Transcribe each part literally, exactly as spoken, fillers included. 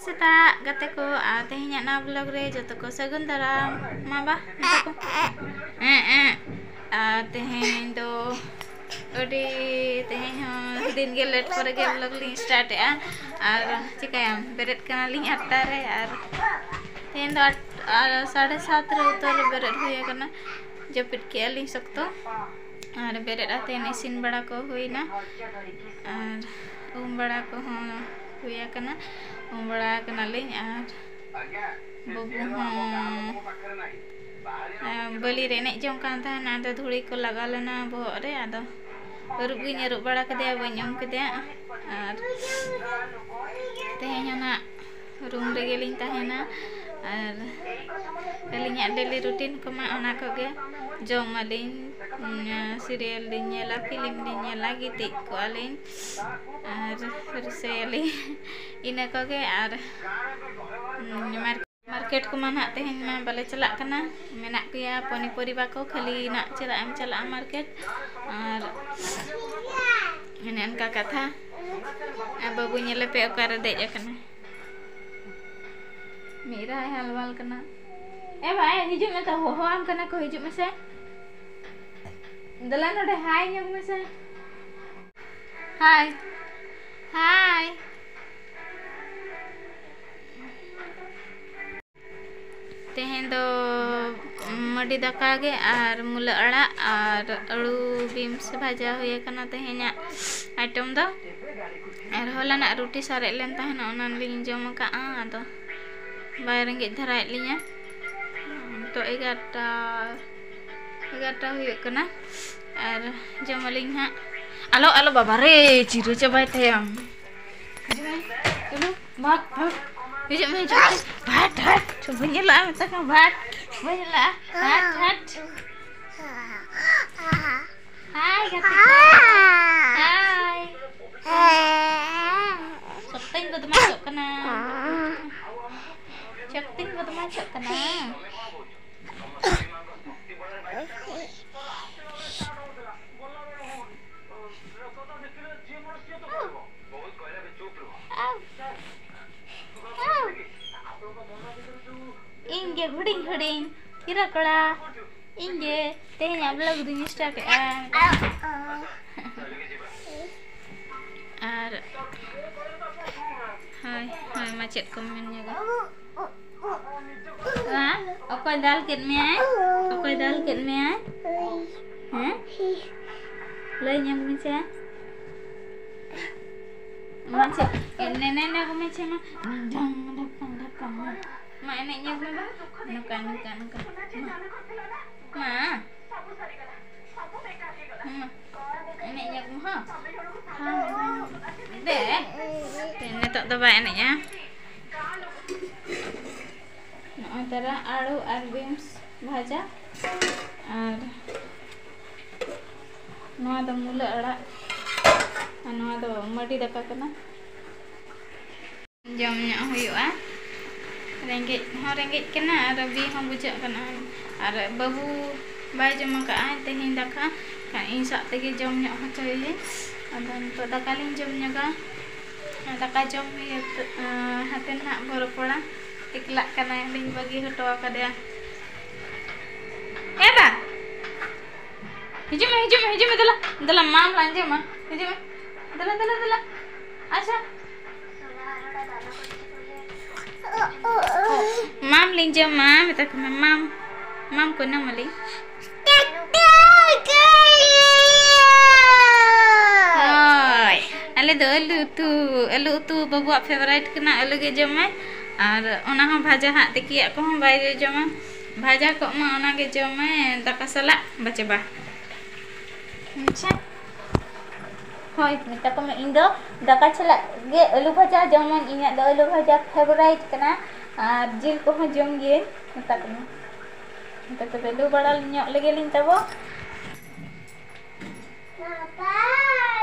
ᱥᱮᱛᱟᱜ ᱜᱟᱛᱮ ᱠᱚ, ᱟᱨ ᱛᱮᱦᱮᱧᱟᱜ ᱱᱟᱣᱟ vlog ᱨᱮ ᱡᱚᱛᱚ ᱠᱚ ᱥᱟᱹᱜᱩᱱ ᱫᱟᱨᱟᱢ᱾ ᱢᱟ ᱵᱟ, ᱢᱮᱛᱟ ᱠᱚ᱾ ᱮᱸ, ᱮᱸ᱾ ᱟᱨ ᱛᱮᱦᱮᱧ ᱫᱚ ᱟᱹᱰᱤ, ᱛᱮᱦᱮᱧ ᱦᱚᱸ ᱫᱤᱱ ᱜᱮ late ᱠᱚᱨᱮ ᱜᱮ vlog ᱞᱤᱧ start ᱮᱜᱼᱟ᱾ ᱟᱨ ᱪᱤᱠᱟᱹᱭᱟᱢ, ᱵᱮᱨᱮᱫ ᱠᱟᱱᱟᱞᱤᱧ ᱟᱴ ᱴᱟ ᱨᱮ, ᱟᱨ ᱛᱮᱦᱮᱧ ᱫᱚ ᱟᱴ, ᱟᱨ ᱥᱟᱲᱮ ᱥᱟᱛ ᱨᱮ ᱩᱛᱟᱹᱨ ᱵᱮᱨᱮᱫ ᱦᱩᱭ ᱟᱠᱟᱱᱟ᱾ ᱡᱟᱹᱯᱤᱫ ᱠᱮᱜᱼᱟ ᱞᱤᱧ ᱥᱚᱠᱛᱚ᱾ ᱟᱨ ᱵᱮᱨᱮᱫ ᱟᱛᱮᱱ ᱤᱥᱤᱱ ᱵᱟᱲᱟ ᱠᱚ ᱦᱩᱭᱱᱟ᱾ ᱟᱨ ᱩᱢ ᱵᱟᱲᱟ ᱠᱚᱦᱚᱸ ᱦᱩᱭ ᱟᱠᱟᱱᱟ, ᱩᱢ ᱵᱟᱲᱟ ᱟᱠᱟᱱᱟᱞᱤᱧ᱾ ᱟᱨ ᱵᱟᱹᱵᱩ ᱦᱚᱸ, ᱟᱨ ᱵᱟᱹᱞᱤ ᱨᱮ ᱮᱱᱮᱡ ᱡᱚᱝ ᱠᱟᱱ ᱛᱟᱦᱮᱱᱟ, ᱟᱫᱚ ᱫᱷᱩᱲᱤ ᱠᱚ ᱞᱟᱜᱟᱣ ᱞᱮᱱᱟ ᱵᱚᱦᱚᱜ ᱨᱮ, ᱟᱫᱚ ᱟᱹᱨᱩᱵ ᱜᱤᱧ ᱟᱹᱨᱩᱵ ᱵᱟᱲᱟ ᱠᱮᱫᱮᱭᱟ, ᱵᱟᱹᱧ ᱩᱢ ᱠᱮᱫᱮᱭᱟ᱾ ᱟᱨ ᱛᱮᱦᱮᱧ ᱦᱚᱸ ᱱᱟᱜ room ᱨᱮᱜᱮ ᱞᱤᱧ ᱛᱟᱦᱮᱱᱟ᱾ ᱟᱨ ᱟᱹᱞᱤᱧᱟᱜ daily routine ᱠᱚᱢᱟ ᱚᱱᱟ ᱠᱚᱜᱮ, ᱡᱚᱢ ᱟᱹᱞᱤᱧ, serial ᱞᱤᱧ ᱧᱮᱞᱟ, film ᱞᱤᱧ ᱧᱮᱞᱟ, ᱜᱤᱛᱤᱡ ᱠᱚᱜᱼᱟ ᱞᱤᱧ ᱟᱨ ᱨᱤᱥᱟᱹᱭᱟᱞᱤᱧ, ᱤᱱᱟᱹ ᱠᱚᱜᱮ᱾ ᱟᱨ market ᱠᱚᱢᱟ ᱱᱟᱦᱟᱜ ᱛᱮᱦᱮᱧ ᱢᱟ ᱵᱟᱞᱮ ᱪᱟᱞᱟᱜ ᱠᱟᱱᱟ, ᱢᱮᱱᱟᱜ ᱜᱮᱭᱟ ᱯᱚᱱᱤᱯᱚᱨᱤᱵᱟ ᱠᱚ, ᱠᱷᱟᱹᱞᱤ ᱱᱟᱜ ᱪᱮᱫᱟᱜ ᱮᱢ ᱪᱟᱞᱟᱜᱼᱟ market? ᱟᱨ ᱚᱱᱮ ᱚᱱᱠᱟ ᱠᱟᱛᱷᱟ᱾ ᱟᱨ ᱵᱟᱹᱵᱩ ᱧᱮᱞᱮ ᱯᱮ ᱚᱠᱟᱨᱮ ᱫᱮᱡ ᱟᱠᱟᱱᱟ, ᱢᱤᱫ ᱨᱟᱭ ᱦᱟᱞᱵᱟᱞ ᱠᱟᱱᱟ᱾ ᱮ ᱵᱷᱟᱭ, ᱦᱤᱡᱩᱜ ᱢᱮ ᱛᱚ, ᱦᱚᱦᱚᱣᱟᱢ ᱠᱟᱱᱟ ᱠᱚ, ᱦᱤᱡᱩᱜ ᱢᱮᱥᱮ᱾ ᱫᱮᱞᱟ ᱱᱚᱰᱮ hi ᱧᱚᱜ ᱢᱮᱥᱮ᱾ Hi. Hi. ᱛᱮᱦᱮᱧ ᱫᱚ ᱢᱟᱹᱰᱤ ᱫᱟᱠᱟ ᱜᱮ ᱟᱨ ᱢᱩᱞᱟᱹ ᱟᱲᱟᱜ ᱟᱨ ᱟᱹᱲᱩ beans ᱵᱷᱟᱡᱟ ᱦᱩᱭ ᱟᱠᱟᱱᱟ ᱛᱮᱦᱮᱧᱟᱜ item ᱫᱚ᱾ ᱟᱨ ᱦᱚᱞᱟᱱᱟᱜ ᱨᱩᱴᱤ ᱥᱟᱨᱮᱡ ᱞᱮᱱ ᱛᱟᱦᱮᱱᱟ, ᱚᱱᱟ ᱞᱤᱧ ᱡᱚᱢ ᱟᱠᱟᱫᱼᱟ᱾ ᱟᱫᱚ ᱵᱟᱭ ᱨᱮᱸᱜᱮᱡ ᱫᱷᱟᱨᱟᱭᱮᱫ ᱞᱤᱧᱟ᱾ ᱱᱤᱛᱚᱜ ᱮᱜᱟᱨᱚᱴᱟ, ᱮᱜᱟᱨᱚᱴᱟ ᱦᱩᱭᱩᱜ ᱠᱟᱱᱟ᱾ ᱟᱨ ᱡᱚᱢ ᱟᱹᱞᱤᱧ ᱦᱟᱸᱜ᱾ ᱟᱞᱚ, ᱟᱞᱚ ᱵᱟᱵᱟ ᱨᱮ, ᱪᱤᱨᱟᱹ ᱪᱟᱵᱟᱭ ᱛᱟᱭᱟᱢ᱾ ᱦᱤᱡᱩᱜ ᱢᱮ, ᱪᱚᱞᱚ, ᱵᱷᱟᱜᱽ, ᱵᱷᱟᱜᱽ᱾ ᱦᱤᱡᱩᱜ ᱢᱮ, ᱦᱤᱡᱩᱜ ᱢᱮ᱾ ᱦᱟᱴ, ᱦᱟᱴ᱾ ᱵᱟᱹᱧ ᱧᱮᱞᱚᱜᱼᱟ, ᱢᱮᱛᱟ ᱠᱚᱢ, ᱦᱟᱴ᱾ ᱵᱟᱹᱧ ᱧᱮᱞᱚᱜᱼᱟ᱾ ᱦᱟᱴ, ᱦᱟᱴ᱾ Hi, ᱜᱟᱛᱮ ᱠᱚ᱾ Hi. ᱥᱚᱠᱛᱚᱧ ᱵᱚᱫᱢᱟᱥᱚᱜ ᱠᱟᱱᱟ᱾ ᱥᱚᱠᱛᱚᱧ ᱵᱚᱫᱢᱟᱥᱚᱜ ᱠᱟᱱᱟ᱾ ᱤᱧ ᱜᱮ ᱦᱩᱰᱤᱧ ᱦᱩᱰᱤᱧ ᱦᱤᱨᱟᱹ ᱠᱚᱲᱟ, ᱤᱧ ᱜᱮ ᱛᱮᱦᱮᱧᱟᱜ vlog ᱫᱩᱧ start ᱮᱜᱼᱟ᱾ ᱟᱨ ᱦᱳᱭ, ᱦᱳᱭ, ᱢᱟ ᱪᱮᱫ ᱠᱚᱢ ᱢᱮᱱ ᱧᱚᱜᱟ? ᱦᱮᱸ? ᱚᱠᱚᱭ ᱫᱟᱞ ᱠᱮᱫ ᱢᱮᱭᱟᱭ? ᱚᱠᱚᱭ ᱫᱟᱞ ᱠᱮᱫ ᱢᱮᱭᱟᱭ? ᱦᱮᱸ? ᱞᱟᱹᱭ ᱧᱚᱜ ᱢᱮᱥᱮ᱾ ᱢᱟ ᱪᱮᱫ? ᱮ, ᱱᱮ, ᱱᱮ, ᱱᱮ, ᱢᱮᱥᱮ ᱢᱟ᱾ ᱰᱷᱟᱝ, ᱰᱷᱟᱯᱟᱝ, ᱰᱷᱟᱯᱟᱝ, ᱢᱟ᱾ ᱢᱟ ᱮᱱᱮᱡ ᱧᱚᱜ ᱢᱮ ᱵᱟᱝ? ᱱᱚᱝᱠᱟ, ᱱᱚᱝᱠᱟ, ᱱᱚᱝᱠᱟ᱾ ᱢᱟ᱾ ᱢᱟ᱾ ᱢᱟ᱾ ᱮᱱᱮᱡ ᱧᱚᱜ ᱢᱮ ᱦᱚᱸ᱾ ᱦᱚᱸ, ᱦᱚᱸ᱾ ᱫᱮ᱾ ᱱᱤᱛᱚᱜ ᱫᱚ ᱵᱟᱭ ᱮᱱᱮᱡᱼᱟ᱾ ᱱᱚᱜᱼᱚᱭ ᱛᱟᱨᱟ ᱟᱹᱞᱩ ᱟᱨ beans ᱵᱷᱟᱡᱟ᱾ ᱟᱨ ᱱᱚᱣᱟ ᱫᱚ ᱢᱩᱞᱟᱹ ᱟᱲᱟᱜ᱾ ᱟᱨ ᱱᱚᱣᱟ ᱫᱚ ᱢᱟᱹᱰᱤ ᱫᱟᱠᱟ ᱠᱟᱱᱟ᱾ ᱡᱚᱢ ᱧᱚᱜ ᱦᱩᱭᱩᱜᱼᱟ᱾ ᱨᱮᱸᱜᱮᱡ ᱦᱚᱸ ᱨᱮᱸᱜᱮᱡ ᱠᱟᱱᱟ ᱟᱨ ᱵᱤ ᱦᱚᱸ ᱵᱩᱡᱷᱟᱹᱜ ᱠᱟᱱᱟ᱾ ᱟᱨ ᱵᱟᱹᱵᱩ ᱵᱟᱭ ᱡᱚᱢ ᱟᱠᱟᱫᱼᱟ ᱛᱮᱦᱮᱧ ᱫᱟᱠᱟ, ᱠᱷᱟᱱ ᱤᱧ ᱥᱟᱶ ᱛᱮᱜᱮ ᱡᱚᱢ ᱧᱚᱜ ᱦᱚᱪᱚᱭᱮᱭᱟᱹᱧ᱾ ᱟᱫᱚ ᱱᱤᱛᱚᱜ ᱫᱟᱠᱟ ᱞᱤᱧ ᱡᱚᱢ ᱧᱚᱜᱟ᱾ ᱫᱟᱠᱟ ᱡᱚᱢ ᱦᱩᱭ ᱠᱟᱛᱮ, ᱟᱸ, ᱦᱟᱛᱮ ᱱᱟᱦᱟᱜ ᱵᱚ ᱨᱚᱯᱚᱲᱟ᱾ ᱮᱠᱞᱟᱜ ᱠᱟᱱᱟᱭ, ᱞᱤᱧ ᱵᱟᱹᱜᱤ ᱦᱚᱴᱚ ᱟᱠᱟᱫᱮᱭᱟ᱾ ᱮ ᱵᱟ! ᱦᱤᱡᱩᱜ ᱢᱮ, ᱦᱤᱡᱩᱜ ᱢᱮ, ᱦᱤᱡᱩᱜ ᱢᱮ, ᱫᱮᱞᱟ᱾ ᱫᱮᱞᱟ, ᱢᱟᱢ ᱞᱟᱝᱡᱮ ᱢᱟ᱾ ᱦᱤᱡᱩᱜ ᱢᱮ᱾ ᱫᱮᱞᱟ, ᱫᱮᱞᱟ, ᱫᱮᱞᱟ᱾ ᱟᱪᱪᱷᱟ᱾ ᱢᱟᱢ ᱞᱤᱧ ᱡᱚᱢᱟ, ᱢᱮᱛᱟ ᱠᱚ ᱢᱮ, ᱢᱟᱢ᱾ ᱢᱟᱢ ᱠᱚ ᱮᱱᱟᱢ ᱟᱹᱞᱤᱧ᱾ ᱦᱳᱭ, ᱟᱞᱮ ᱫᱚ ᱟᱹᱞᱩ ᱩᱛᱩ, ᱟᱹᱞᱩ ᱩᱛᱩ ᱵᱟᱹᱵᱩᱣᱟᱜ favourite ᱠᱟᱱᱟ, ᱟᱹᱞᱩ ᱜᱮ ᱡᱚᱢᱟᱭ᱾ ᱟᱨ ᱚᱱᱟ ᱦᱚᱸ ᱵᱷᱟᱡᱟ ᱦᱟᱸᱜ, ᱛᱤᱠᱤᱭᱟᱜ ᱠᱚᱦᱚᱸ ᱵᱟᱭ ᱡᱚᱢᱟ᱾ ᱵᱷᱟᱡᱟ ᱠᱚᱜ ᱢᱟ, ᱚᱱᱟ ᱜᱮ ᱡᱚᱢᱟᱭ ᱫᱟᱠᱟ ᱥᱟᱞᱟᱜ, ᱵᱟᱪᱮ ᱵᱟ᱾ ᱟᱪᱪᱷᱟ᱾ ᱦᱳᱭ, ᱢᱮᱛᱟ ᱠᱚ ᱢᱮ, ᱤᱧ ᱫᱚ ᱫᱟᱠᱟ ᱥᱟᱞᱟᱜ ᱜᱮ ᱟᱹᱞᱩ ᱵᱷᱟᱡᱟ ᱡᱚᱢᱟᱹᱧ, ᱤᱧᱟᱹᱜ ᱫᱚ ᱟᱹᱞᱩ ᱵᱷᱟᱡᱟ favourite ᱠᱟᱱᱟ, ᱟᱨ ᱡᱤᱞ ᱠᱚᱦᱚᱸ ᱡᱚᱢ ᱜᱤᱭᱟᱹᱧ, ᱢᱮᱛᱟ ᱠᱚ ᱢᱮ᱾ ᱛᱚᱵᱮ ᱞᱩ ᱵᱟᱲᱟ ᱧᱚᱜ ᱞᱮᱜᱮ ᱞᱤᱧ ᱛᱟᱵᱚ᱾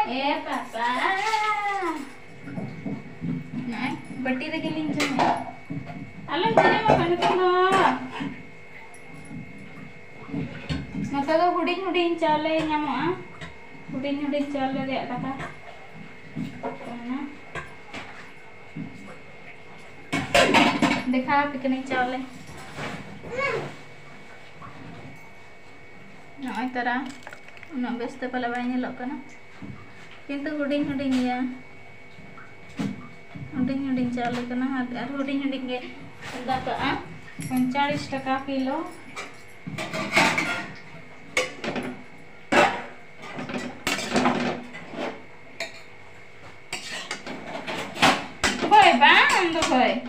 ᱮ ᱯᱟᱯᱟ᱾ ᱱᱚᱜᱼᱚᱭ ᱵᱟᱹᱴᱤ ᱨᱮᱜᱮ ᱞᱤᱧ ᱡᱚᱢᱟ᱾ ᱟᱞᱚᱢ ᱡᱚᱢᱟ ᱱᱤᱛᱚᱜ ᱫᱚ᱾ ᱫᱚ ᱦᱩᱰᱤᱧ ᱦᱩᱰᱤᱧ ᱪᱟᱣᱞᱮ ᱧᱟᱢᱚᱜᱼᱟ, ᱦᱩᱰᱤᱧ ᱦᱩᱰᱤᱧ ᱪᱟᱣᱞᱮ ᱨᱮᱭᱟᱜ ᱫᱟᱠᱟ᱾ ᱚᱱᱟ ᱫᱮᱠᱷᱟᱣ ᱟᱯᱮ ᱠᱟᱹᱱᱟᱹᱧ ᱪᱟᱣᱞᱮ᱾ ᱱᱚᱜᱼᱚᱭ ᱛᱟᱨᱟ, ᱩᱱᱟᱹᱜ ᱵᱮᱥ ᱛᱮ ᱯᱟᱞᱮ ᱵᱟᱭ ᱧᱮᱞᱚᱜ ᱠᱟᱱᱟ, ᱠᱤᱱᱛᱩ ᱦᱩᱰᱤᱧ ᱦᱩᱰᱤᱧ ᱜᱮᱭᱟ, ᱦᱩᱰᱤᱧ ᱦᱩᱰᱤᱧ ᱪᱟᱣᱞᱮ ᱠᱟᱱᱟ᱾ ᱟᱨ, ᱟᱨ ᱦᱩᱰᱤᱧ ᱦᱩᱰᱤᱧ ᱜᱮ ᱫᱟᱠᱟᱜᱼᱟ᱾ ᱯᱚᱧᱪᱟᱲᱤᱥ ᱴᱟᱠᱟ ᱠᱤᱞᱳ᱾ ᱦᱳᱭ, ᱵᱟᱝ, ᱟᱢ ᱫᱚ ᱦᱳᱭ᱾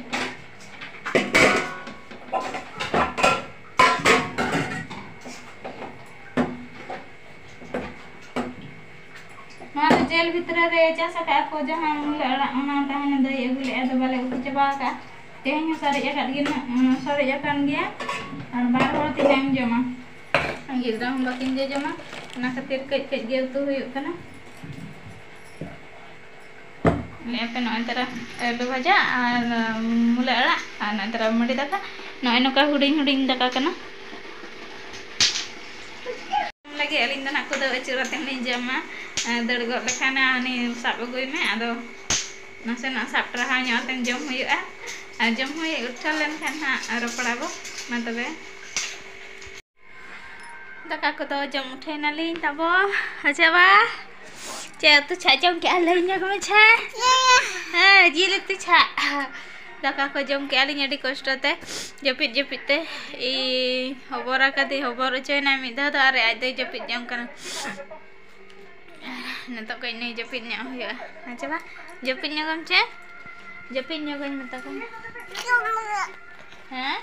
ᱱᱚᱣᱟ ᱫᱚ ᱡᱮᱞ ᱵᱷᱤᱛᱨᱤ ᱨᱮ ᱪᱟᱥ ᱟᱠᱟᱫ ᱠᱚ, ᱡᱟᱦᱟᱸ ᱢᱩᱞᱟᱹ ᱟᱲᱟᱜ, ᱚᱱᱟ ᱛᱟᱦᱮᱱ ᱫᱟᱹᱭ ᱟᱹᱜᱩ ᱞᱮᱫᱼᱟ, ᱫᱚ ᱵᱟᱞᱮ ᱩᱛᱩ ᱪᱟᱵᱟ ᱟᱠᱟᱫᱼᱟ᱾ ᱛᱮᱦᱮᱧ ᱦᱚᱸ ᱥᱟᱨᱮᱡ ᱟᱠᱟᱫ ᱜᱮ, ᱩᱸ, ᱥᱟᱨᱮᱡ ᱟᱠᱟᱱ ᱜᱮᱭᱟ᱾ ᱟᱨ ᱵᱟᱨ ᱦᱚᱲ ᱛᱤᱱᱟᱹᱜ ᱮᱢ ᱡᱚᱢᱟ? ᱜᱤᱫᱽᱨᱟᱹ ᱦᱚᱸ ᱵᱟᱹᱠᱤᱱ ᱡᱚᱡᱚᱢᱟ, ᱚᱱᱟ ᱠᱷᱟᱹᱛᱤᱨ ᱠᱟᱹᱡ ᱠᱟᱹᱡ ᱜᱮ ᱩᱛᱩ ᱦᱩᱭᱩᱜ ᱠᱟᱱᱟ᱾ ᱞᱟᱹᱭ ᱟᱯᱮ ᱱᱚᱜᱼᱚᱭ ᱛᱟᱨᱟ ᱟᱹᱞᱩ ᱵᱷᱟᱡᱟ ᱟᱨ, ᱩᱸ, ᱢᱩᱞᱟᱹ ᱟᱲᱟᱜ ᱟᱨ ᱱᱚᱜᱼᱚᱭ ᱛᱟᱨᱟ ᱢᱟᱹᱰᱤ ᱫᱟᱠᱟ᱾ ᱱᱚᱜᱼᱚᱭ ᱱᱚᱝᱠᱟ ᱦᱩᱰᱤᱧ ᱦᱩᱰᱤᱧ ᱫᱟᱠᱟ ᱠᱟᱱᱟ᱾ ᱞᱟᱹᱜᱤᱫ ᱟᱹᱞᱤᱧ ᱫᱚ ᱱᱟᱜ ᱠᱚᱫᱚ ᱟᱹᱪᱩᱨ ᱟᱛᱮᱫ ᱞᱤᱧ ᱡᱚᱢᱟ᱾ ᱫᱟᱹᱲ ᱜᱚᱫ ᱞᱮᱠᱷᱟᱱ ᱩᱱᱤ ᱥᱟᱵ ᱟᱹᱜᱩᱭ ᱢᱮ, ᱟᱫᱚ ᱱᱟᱥᱮᱱᱟᱜ ᱥᱟᱵ ᱴᱟᱨᱦᱟᱣ ᱧᱚᱜ ᱟᱛᱮᱢ ᱡᱚᱢ ᱦᱩᱭᱩᱜᱼᱟ᱾ ᱟᱨ ᱡᱚᱢ ᱦᱩᱭ ᱩᱴᱷᱟᱹᱣ ᱞᱮᱱᱠᱷᱟᱱ ᱦᱟᱸᱜ ᱨᱚᱯᱚᱲᱟᱵᱚ᱾ ᱢᱟ ᱛᱚᱵᱮ, ᱫᱟᱠᱟ ᱠᱚᱫᱚ ᱡᱚᱢ ᱩᱴᱷᱟᱹᱭ ᱱᱟᱞᱤᱧ ᱛᱟᱵᱚ᱾ ᱟᱪᱪᱷᱟ ᱵᱟ, ᱪᱮᱫ ᱩᱛᱩ ᱪᱷᱟᱜ ᱡᱚᱢ ᱠᱮᱜᱼᱟ? ᱞᱟᱹᱭ ᱧᱚᱜ ᱢᱮ ᱪᱷᱟ᱾ ᱦᱮᱸ, ᱡᱤᱞ ᱩᱛᱩ ᱪᱷᱟᱜ᱾ ᱫᱟᱠᱟ ᱠᱚ ᱡᱚᱢ ᱠᱮᱜᱼᱟ ᱞᱤᱧ ᱟᱹᱰᱤ ᱠᱚᱥᱴᱚ ᱛᱮ, ᱡᱟᱹᱯᱤᱫ ᱡᱟᱹᱯᱤᱫ ᱛᱮ᱾ ᱤᱧ ᱦᱚᱵᱚᱨ ᱟᱠᱟᱫᱮ, ᱦᱚᱵᱚᱨ ᱦᱚᱪᱚᱭᱮᱱᱟ ᱢᱤᱫ ᱫᱷᱟᱣ ᱫᱚ, ᱟᱨ ᱟᱡ ᱫᱚᱭ ᱡᱟᱹᱯᱤᱫ ᱡᱚᱝ ᱠᱟᱱᱟ᱾ ᱱᱤᱛᱚᱜ ᱠᱟᱹᱡ ᱱᱩᱭ ᱡᱟᱹᱯᱤᱫ ᱧᱚᱜ ᱦᱩᱭᱩᱜᱼᱟ᱾ ᱦᱮᱸ ᱪᱮ ᱵᱟ? ᱡᱟᱹᱯᱤᱫ ᱧᱚᱜᱟᱢ ᱪᱮ? ᱡᱟᱹᱯᱤᱫ ᱧᱚᱜᱟᱹᱧ ᱢᱮᱛᱟ ᱠᱚᱢ᱾ ᱦᱮᱸ?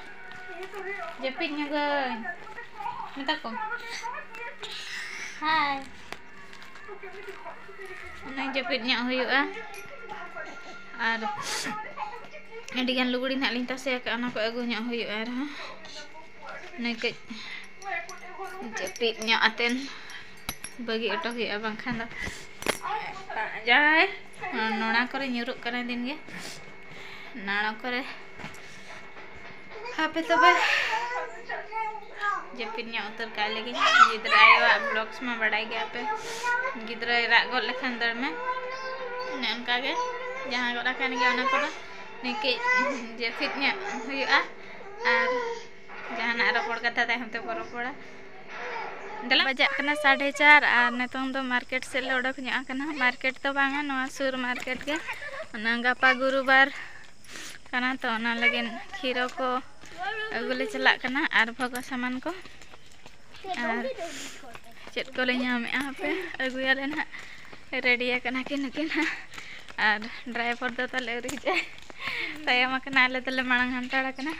ᱡᱟᱹᱯᱤᱫ ᱧᱚᱜᱟᱹᱧ ᱢᱮᱛᱟ ᱠᱚᱢ᱾ ᱦᱟᱭ᱾ ᱚᱱᱟ ᱡᱟᱹᱯᱤᱫ ᱧᱚᱜ ᱦᱩᱭᱩᱜᱼᱟ᱾ ᱟᱨ ᱟᱹᱰᱤᱜᱟᱱ ᱞᱩᱜᱽᱲᱤ ᱱᱟᱦᱟᱜ ᱞᱤᱧ ᱛᱟᱥᱮ ᱟᱠᱟᱫᱼᱟ, ᱚᱱᱟ ᱠᱚ ᱟᱹᱜᱩ ᱧᱚᱜ ᱦᱩᱭᱩᱜᱼᱟ ᱟᱨᱦᱚᱸ᱾ ᱚᱱᱟ ᱠᱟᱹᱡ ᱡᱟᱹᱯᱤᱫ ᱧᱚᱜ ᱟᱛᱮᱱ ᱵᱟᱹᱜᱤ ᱦᱚᱴᱚ ᱦᱩᱭᱩᱜᱼᱟ, ᱵᱟᱝᱠᱷᱟᱱ ᱫᱚ ᱡᱟᱦᱟᱸᱭ ᱱᱚᱲᱟ ᱠᱚᱨᱮ ᱧᱩᱨᱩᱜ ᱠᱟᱱᱟ ᱫᱤᱱ ᱜᱮ, ᱱᱟᱲᱟ ᱠᱚᱨᱮ᱾ ᱦᱟᱯᱮ ᱛᱚᱵᱮ, ᱡᱟᱹᱯᱤᱫ ᱧᱚᱜ ᱩᱛᱟᱹᱨ ᱠᱟᱜ ᱞᱮᱜᱤᱧ᱾ ᱜᱤᱫᱽᱨᱟᱹ ᱟᱭᱳᱣᱟᱜ vlogs ᱢᱟ ᱵᱟᱲᱟᱭ ᱜᱮᱭᱟ ᱯᱮ, ᱜᱤᱫᱽᱨᱟᱹᱭ ᱨᱟᱜ ᱜᱚᱫ ᱞᱮᱠᱷᱟᱱ ᱫᱟᱹᱲ ᱢᱮ, ᱚᱱᱮ ᱚᱱᱠᱟ ᱜᱮ ᱡᱟᱦᱟᱸ ᱜᱚᱫ ᱟᱠᱟᱱ ᱜᱮ ᱚᱱᱟ ᱠᱚᱫᱚ ᱱᱤᱝᱠᱟᱹ ᱡᱟᱹᱯᱤᱫ ᱧᱚᱜ ᱦᱩᱭᱩᱜᱼᱟ᱾ ᱟᱨ ᱡᱟᱦᱟᱱᱟᱜ ᱨᱚᱯᱚᱲ ᱠᱟᱛᱷᱟ ᱛᱟᱭᱚᱢ ᱛᱮᱵᱚ ᱨᱚᱯᱚᱲᱟ᱾ ᱫᱮᱞᱟ᱾ ᱵᱟᱡᱟᱜ ᱠᱟᱱᱟ ᱥᱟᱲᱮ ᱪᱟᱨ ᱟᱨ ᱱᱤᱛᱚᱝ ᱫᱚ ᱢᱟᱨᱠᱮᱴ ᱥᱮᱫ ᱞᱮ ᱚᱰᱚᱠ ᱧᱚᱜ ᱟᱠᱟᱱᱟ᱾ ᱢᱟᱨᱠᱮᱴ ᱫᱚ ᱵᱟᱝᱟ, ᱱᱚᱣᱟ ᱥᱩᱨ ᱢᱟᱨᱠᱮᱴ ᱜᱮ᱾ ᱚᱱᱟ ᱜᱟᱯᱟ ᱜᱩᱨᱩᱵᱟᱨ ᱠᱟᱱᱟ ᱛᱚ, ᱚᱱᱟ ᱞᱟᱹᱜᱤᱫ ᱠᱷᱤᱨᱚ ᱠᱚ ᱟᱹᱜᱩ ᱞᱮ ᱪᱟᱞᱟᱜ ᱠᱟᱱᱟ ᱟᱨ ᱵᱷᱚᱜᱚ ᱥᱟᱢᱟᱱ ᱠᱚ᱾ ᱟᱨ ᱪᱮᱫ ᱠᱚᱞᱮ ᱧᱟᱢᱮᱜᱼᱟ ᱦᱟᱯᱮ ᱟᱹᱜᱩᱭᱟᱞᱮ ᱱᱟᱦᱟᱜ᱾ ᱨᱮᱰᱤ ᱟᱠᱟᱱᱟ ᱠᱤᱱ ᱱᱩᱠᱤᱱ ᱦᱟᱸᱜ᱾ ᱟᱨ ᱰᱨᱟᱭᱵᱷᱟᱨ ᱫᱚ ᱛᱟᱞᱮ ᱟᱹᱣᱨᱤ ᱦᱤᱡᱩᱜᱼᱟ, ᱛᱟᱭᱚᱢ ᱟᱠᱟᱱᱟ᱾ ᱟᱞᱮ ᱫᱚᱞᱮ ᱢᱟᱲᱟᱝ ᱦᱟᱱᱛᱟᱲ ᱟᱠᱟᱱᱟ,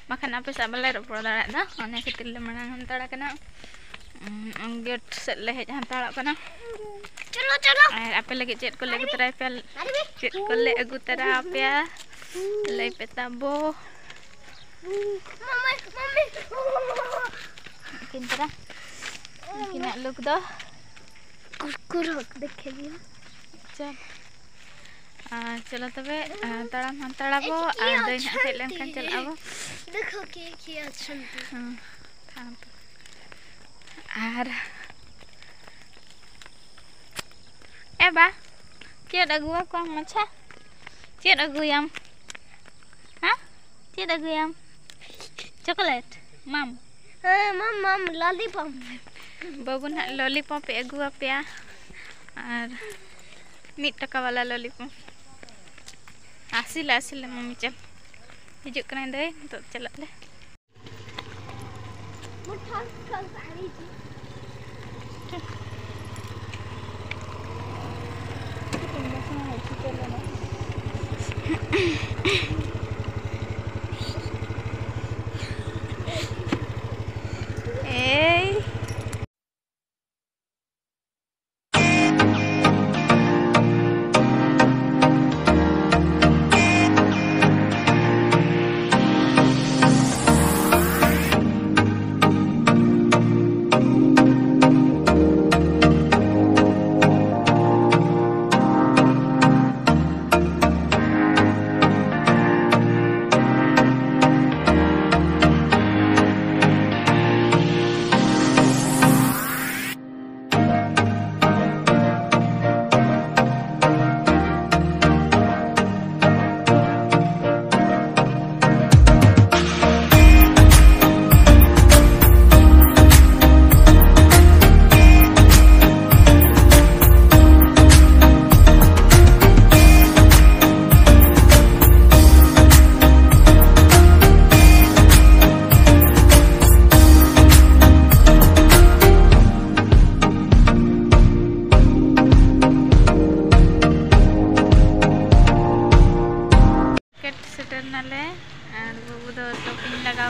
ᱵᱟᱠᱷᱟᱱ ᱟᱯᱮ ᱥᱟᱶ ᱵᱟᱞᱮ ᱨᱚᱯᱚᱲ ᱫᱟᱲᱮᱭᱟᱜ ᱫᱚ, ᱚᱱᱟ ᱠᱷᱟᱹᱛᱤᱨ ᱞᱮ ᱢᱟᱲᱟᱝ ᱦᱟᱱᱛᱟᱲ ᱟᱠᱟᱱᱟ᱾ ᱩᱸ, ᱜᱮᱴ ᱥᱮᱫ ᱞᱮ ᱦᱮᱡ ᱦᱟᱱᱛᱟᱲᱚᱜ ᱠᱟᱱᱟ᱾ ᱪᱚᱞᱚ, ᱪᱚᱞᱚ᱾ ᱟᱨ ᱟᱯᱮ ᱞᱟᱹᱜᱤᱫ ᱪᱮᱫ ᱠᱚᱞᱮ ᱟᱹᱜᱩ ᱛᱚᱨᱟᱭ ᱯᱮᱭᱟ, ᱪᱮᱫ ᱠᱚᱞᱮ ᱟᱹᱜᱩ ᱛᱚᱨᱟ ᱟᱯᱮᱭᱟ, ᱞᱟᱹᱭ ᱯᱮ ᱛᱟᱵᱚ᱾ ᱢᱟᱢᱟ, ᱢᱟᱢᱤ᱾ ᱩᱱᱠᱤᱱ ᱛᱚᱨᱟ, ᱩᱱᱠᱤᱱᱟᱜ ᱞᱩᱠ ᱫᱚ᱾ ᱠᱩᱨᱠᱩᱨ ᱦᱚᱸ ᱫᱮᱠᱷᱮ ᱫᱤᱱ᱾ ᱪᱚᱞ᱾ ᱟᱨ ᱪᱚᱞᱚ ᱛᱚᱵᱮ, ᱟᱨ ᱛᱟᱲᱟᱢ ᱦᱟᱱᱛᱟᱲᱟᱵᱚ, ᱟᱨ ᱫᱟᱹᱭ ᱱᱟᱦᱟᱜ ᱦᱮᱡ ᱞᱮᱱᱠᱷᱟᱱ ᱪᱟᱞᱟᱜ ᱟᱵᱚ᱾ ᱫᱮᱠᱷᱳ ᱠᱮ ᱠᱮ ᱟᱪᱷᱚᱱᱛᱤ᱾ ᱦᱮᱸ, ᱛᱟᱲᱟᱢ ᱛᱚ᱾ ᱟᱨ ᱮ ᱵᱟ, ᱪᱮᱫ ᱟᱹᱜᱩᱣᱟᱠᱚᱣᱟᱢ ᱢᱟᱪᱷᱟ? ᱪᱮᱫ ᱟᱹᱜᱩᱭᱟᱢ? ᱦᱮᱸ? ᱪᱮᱫ ᱟᱹᱜᱩᱭᱟᱢ? ᱪᱚᱠᱞᱮᱴ? ᱢᱟᱢ? ᱦᱮᱸ, ᱢᱟᱢ, ᱢᱟᱢ, ᱞᱚᱞᱤᱯᱚᱯ᱾ ᱵᱟᱹᱵᱩ ᱱᱟᱦᱟᱜ ᱞᱚᱞᱤᱯᱚᱯ ᱮ ᱟᱹᱜᱩ ᱟᱯᱮᱭᱟ᱾ ᱟᱨ ᱢᱤᱫ ᱴᱟᱠᱟ ᱵᱟᱞᱟ ᱞᱚᱞᱤᱯᱚᱯ᱾ ᱟᱥᱤ ᱞᱮ, ᱟᱥᱤ ᱞᱮ, ᱢᱟᱢᱤ ᱪᱚᱞ᱾ ᱦᱤᱡᱩᱜ ᱠᱟᱱᱟᱭ ᱫᱟᱹᱭ, ᱱᱤᱛᱚᱜ ᱪᱟᱞᱟᱜ ᱞᱮ᱾ ᱮᱭ᱾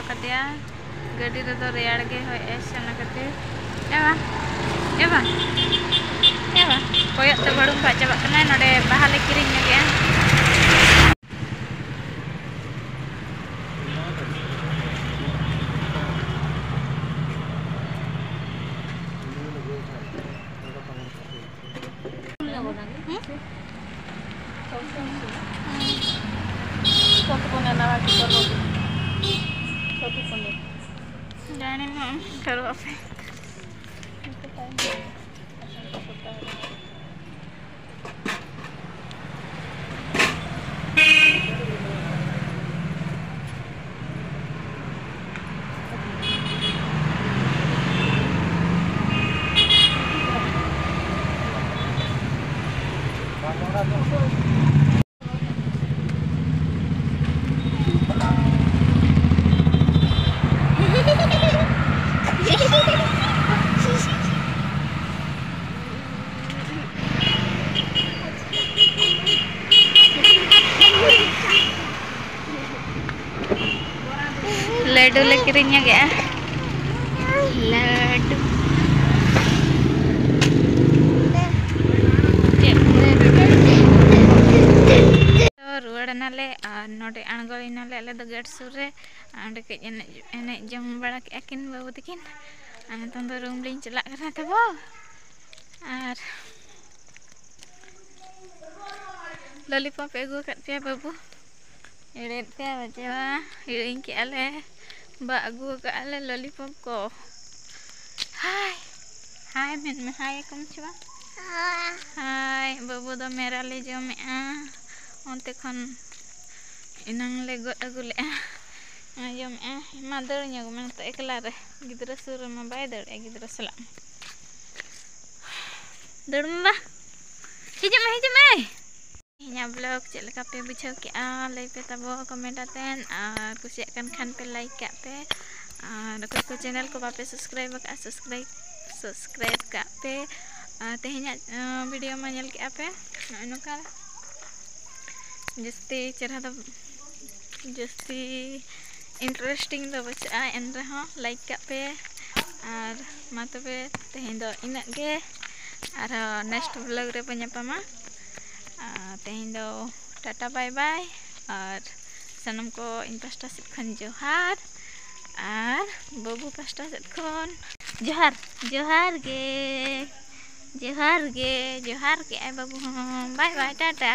ᱠᱟᱫᱮᱭᱟ᱾ ᱜᱟᱹᱰᱤ ᱨᱮᱫᱚ ᱨᱮᱭᱟᱲ ᱜᱮ ᱦᱚᱭᱮᱜᱼᱟᱭ ᱥᱮ, ᱚᱱᱟ ᱠᱷᱟᱹᱛᱤᱨ᱾ ᱮ ᱵᱟ, ᱮ ᱵᱟ, ᱮ ᱵᱟ, ᱠᱚᱭᱚᱜ ᱛᱮ ᱵᱷᱟᱹᱲᱩᱢ ᱵᱷᱟᱜ ᱪᱟᱵᱟᱜ ᱠᱟᱱᱟᱭ᱾ ᱱᱚᱰᱮ ᱵᱟᱦᱟ ᱞᱮ ᱠᱤᱨᱤᱧ ᱧᱚᱜᱮᱜᱼᱟ᱾ ᱡᱟᱹᱱᱤ ᱢᱟ ᱚᱱᱠᱟ ᱨᱚᱜ ᱯᱮ᱾ ᱞᱟᱹᱰᱩ ᱞᱮ ᱠᱤᱨᱤᱧ ᱧᱚᱜᱮᱜᱼᱟ᱾ ᱞᱟᱹᱰᱩ᱾ ᱪᱮᱫ ᱞᱟᱹᱰᱩ? ᱛᱚ, ᱨᱩᱣᱟᱹᱲ ᱮᱱᱟᱞᱮ ᱟᱨ ᱱᱚᱰᱮ ᱟᱬᱜᱚᱭᱮᱱᱟᱞᱮ ᱟᱞᱮ ᱫᱚ ᱜᱮᱴ ᱥᱩᱨ ᱨᱮ᱾ ᱚᱸᱰᱮ ᱠᱟᱹᱡ ᱮᱱᱮᱡ, ᱮᱱᱮᱡ ᱡᱚᱝ ᱵᱟᱲᱟ ᱠᱮᱜᱼᱟ ᱠᱤᱱ ᱵᱟᱹᱵᱩ ᱛᱟᱹᱠᱤᱱ᱾ ᱟᱨ ᱱᱤᱛᱚᱝ ᱫᱚ ᱨᱩᱢ ᱞᱤᱧ ᱪᱟᱞᱟᱜ ᱠᱟᱱᱟ ᱛᱟᱵᱚ᱾ ᱟᱨ ᱞᱚᱞᱤᱯᱚᱯ ᱮ ᱟᱹᱜᱩ ᱟᱠᱟᱫ ᱯᱮᱭᱟ ᱵᱟᱹᱵᱩ᱾ ᱮᱲᱮᱭᱮᱫ ᱯᱮᱭᱟ ᱵᱟᱪᱮ ᱵᱟ? ᱦᱤᱲᱤᱧ ᱠᱮᱜᱼᱟ ᱞᱮ, ᱵᱟ ᱟᱹᱜᱩ ᱟᱠᱟᱫᱼᱟ ᱞᱮ ᱞᱚᱞᱤᱯᱚᱯ ᱠᱚ᱾ ᱦᱟᱭ, ᱦᱟᱭ ᱢᱮᱱ ᱢᱮ, ᱦᱟᱭ ᱟᱠᱚ ᱢᱮ ᱥᱮ ᱵᱟᱝ? ᱦᱟᱭ, ᱵᱟᱹᱵᱩ ᱫᱚ ᱢᱮᱨᱟ ᱞᱮ ᱡᱚᱢᱮᱜᱼᱟ᱾ ᱚᱱᱛᱮ ᱠᱷᱚᱱ ᱮᱱᱟᱝ ᱞᱮ ᱜᱚᱫ ᱟᱹᱜᱩ ᱞᱮᱜᱼᱟ᱾ ᱡᱚᱢᱮᱜᱼᱟ᱾ ᱢᱟ ᱫᱟᱹᱲ ᱧᱚᱜ ᱢᱮ ᱱᱤᱛᱚᱜ ᱮᱠᱞᱟ ᱨᱮ᱾ ᱜᱤᱫᱽᱨᱟᱹ ᱥᱩᱨ ᱨᱮᱢᱟ ᱵᱟᱭ ᱫᱟᱹᱲᱮᱜᱼᱟ ᱜᱤᱫᱽᱨᱟᱹ ᱥᱟᱞᱟᱜ᱾ ᱫᱟᱹᱲ ᱢᱮ ᱵᱟ᱾ ᱦᱤᱡᱩᱜ ᱢᱮ, ᱦᱤᱡᱩᱜ ᱢᱮ᱾ ᱤᱧᱟᱹᱜ vlog ᱪᱮᱫ ᱞᱮᱠᱟ ᱯᱮ ᱵᱩᱡᱷᱟᱹᱣ ᱠᱮᱜᱼᱟ? ᱞᱟᱹᱭ ᱯᱮ ᱛᱟᱵᱚ comment ᱟᱛᱮᱱ, ᱟᱨ ᱠᱩᱥᱤᱭᱟᱜ ᱠᱟᱱ ᱠᱷᱟᱱ ᱯᱮ like ᱠᱟᱜ ᱯᱮ, ᱟᱨ ᱚᱠᱚᱭ ᱠᱚ channel ᱠᱚ ᱵᱟᱯᱮ subscribe ᱟᱠᱟᱫᱼᱟ, subscribe, subscribe ᱠᱟᱜ ᱯᱮ᱾ ᱟᱨ ᱛᱮᱦᱮᱧᱟᱜ, ᱟᱸ, video ᱢᱟ ᱧᱮᱞ ᱠᱮᱜᱼᱟ ᱯᱮ, ᱱᱚᱜᱼᱚᱭ ᱱᱚᱝᱠᱟ ᱡᱟᱹᱥᱛᱤ ᱪᱮᱦᱨᱟ ᱫᱚ, ᱡᱟᱹᱥᱛᱤ Interesting ᱫᱚ ᱵᱟᱹᱪᱩᱜᱼᱟ, ᱮᱱ ᱨᱮᱦᱚᱸ like ᱠᱟᱜ ᱯᱮ᱾ ᱟᱨ ᱢᱟ ᱛᱚᱵᱮ, ᱛᱮᱦᱮᱧ ᱫᱚ ᱤᱱᱟᱹᱜ ᱜᱮ᱾ ᱟᱨᱦᱚᱸ next vlog ᱨᱮᱵᱚ ᱧᱟᱯᱟᱢᱟ᱾ ᱟᱨ ᱛᱮᱦᱮᱧ ᱫᱚ ᱴᱟᱴᱟ bye bye᱾ ᱟᱨ ᱥᱟᱱᱟᱢ ᱠᱚ ᱤᱧ ᱯᱟᱥᱴᱟ ᱥᱮᱫ ᱠᱷᱚᱱ ᱡᱚᱦᱟᱨ, ᱟᱨ ᱵᱟᱹᱵᱩ ᱯᱟᱥᱴᱟ ᱥᱮᱫ ᱠᱷᱚᱱ ᱡᱚᱦᱟᱨ, ᱡᱚᱦᱟᱨ ᱜᱮ, ᱡᱚᱦᱟᱨ ᱜᱮ, ᱡᱚᱦᱟᱨ ᱠᱮᱜᱼᱟᱭ ᱵᱟᱹᱵᱩ ᱦᱚᱸ᱾ Bye bye, Tata.